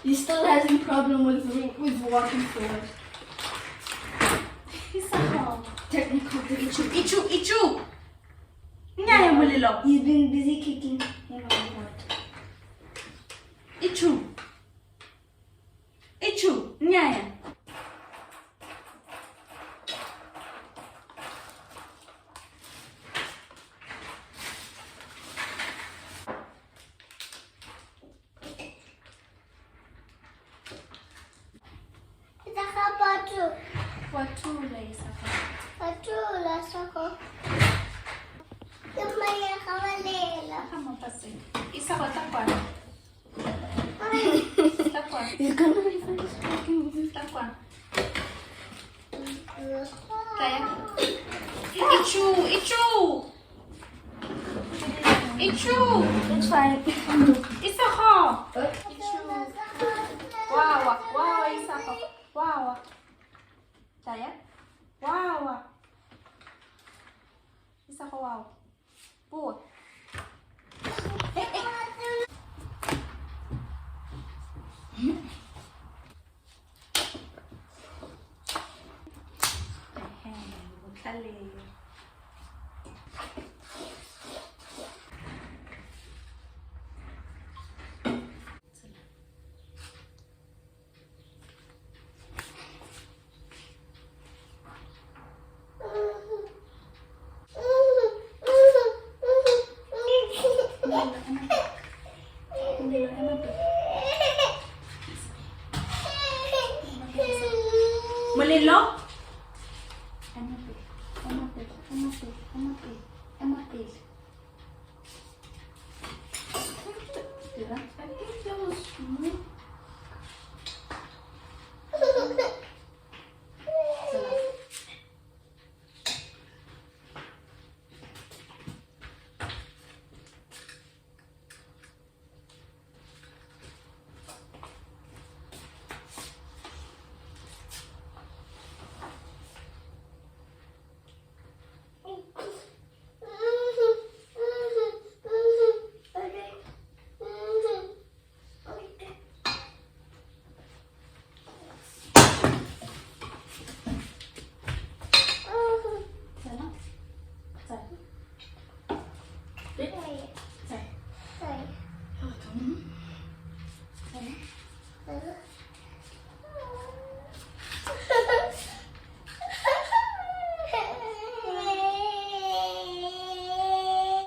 He's still having problem with walking forward. Isago. Technical difficulty. Ichu, ichu, ichu. Nnyaya molelo. He's been busy kicking him on the butt. Ichu. Ichu, nnyaya. Wa thula Isago. Isago tla kwano. Tla kwano. He's gonna be finished walking with his Tla kwano. Tlaya. Ichu, ichu. Ichu. It's fine. Isago. Ichu. Wawa, wawa Isago. Wawa. Tlaya. Wawa. Isago wawa. Boa. Hey, hey. Ehe, botlhale. Tsela. Molelo, ema pele. Molelo.